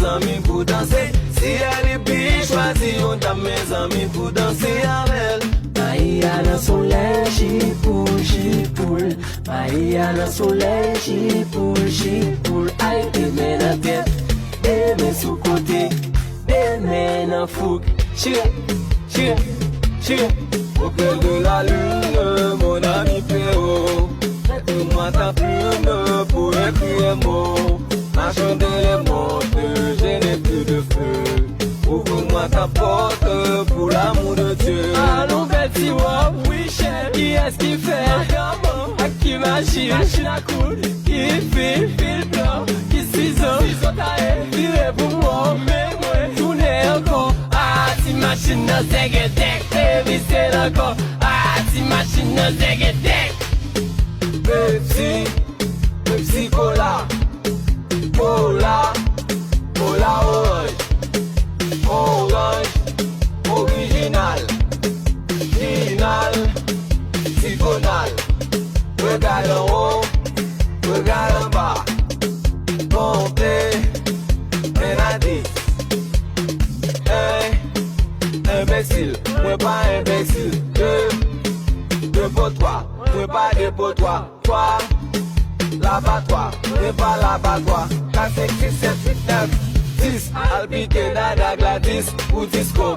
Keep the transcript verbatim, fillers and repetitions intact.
Zanmi pou danse. Si L B chwazi yon dam, mezanmi, pou danse avè l. Mayi a nan solèy, chipoul, chipoul. Mayi a nan solèy, chipoul, chipoul. Ay, de men nan tèt, de men sou kote, de men nan fouk. Chire, chire, chire. Au clair de la lune, mon ami Péo, prête-moi ta plume pour écrire un mot. Marchons dans les mondes, je n'ai plus de feu. Ouvre-moi ta porte pour l'amour de Dieu. Alon fè ti wòb, wi chè, kiyès ki fè? Ak ki machin? Machin a koud, ki fil, fil blan, ki sizo, sizo taye, vire pou mò, men mwen tounen ankò. A, ti machin nan zègèdèk, revise l ankò. A, ti machin nan zègèdèk. Pepsi, Pepsi Cola, Cola, Cola oranj, oranj, orijinal, jinal, sigonal. Regard anwo, regard anba, konte, en a dis, en, enbesil, mwen pa enbesil, de, de po twa, mwen pa de po twa. Twa, labatwa, mwen pa labatwa. Kat, senk, sis, sèt, uit, nèf, dis, al pike dada Gladys pou disko.